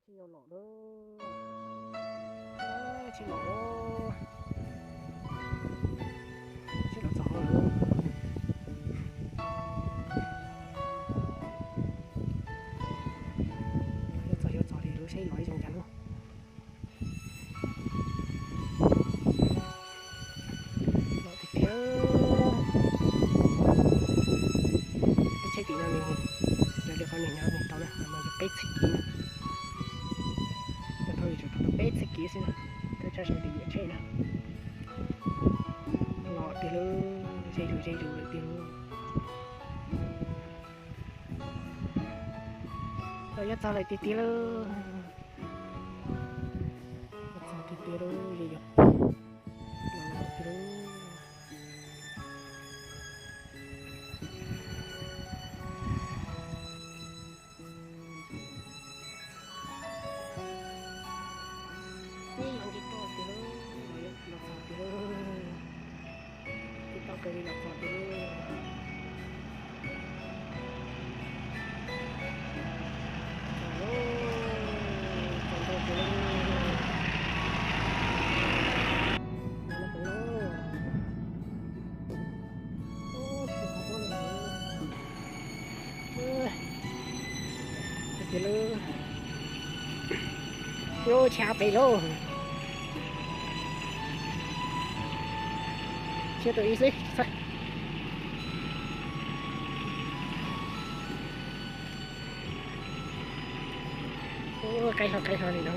Tsheb yuav los lawm. Tsheb los lawm. Tsheb los txog hauv lawm. Yuav txog yuav txog li lub tsheb los ib zoo cas lub. Los tiag tiag. Lub tsheb tim no nws yog li qhov nws nyob tau na, mas yog peb txhiab kiv na. Tau li tsuas tau peb txhiab kiv xwb na, twb tshaj sawv daws yuav tsheb na. Los tiag lauj, ze zus ze zus lawm tiag lauj. Los yuav txog lawm tiag tiag lauj. Yuav txog tiag tiag lauj, ze zus. Los tiag lauj. Ib los nce toj tiag lauj, los txog tiag lauj. Nce toj kawg li los txog tiag lauj. Txog lauj, txog ntau tiag lauj. Los no pem lauj. Ub, tsis qhov pob lawm. Ub, tiag tiag lauj. Ub, tsheb pem lauj. Tsheb tus ib xwb. Ub, qaib hlo qaib hlo li no.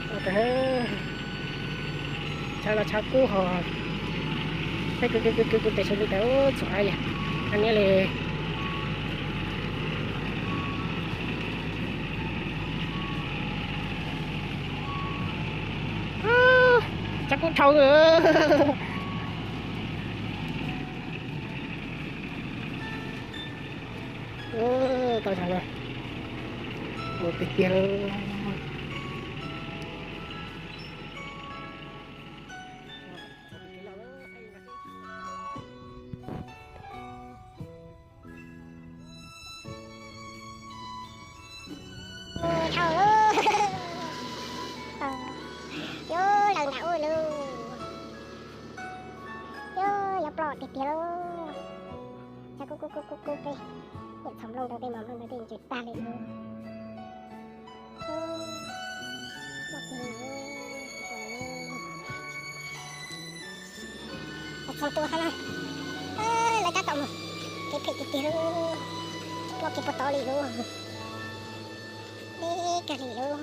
Ua cas tshav los tshav kub ho. Peb kwv kwv kwv kwv tes sawv li tas txhua yam. Qab niab li. Tshav kub dhau. Tau zog na. Ua tiag tiag lauj. Dhau lauj. Yuav lawv nram ub lauj. Yuav, yuav ploj tiag tiag lauj. Tshav kub kub kub kub kub peb. Niam txhom nplooj rau tej mas nplooj rau tej ntsws tag li lauj. Txog tus hab na, lawv tab tom mus, kev phem tiag tiag lauj, ploj kev puag tod li lauj, deb kawg li lauj.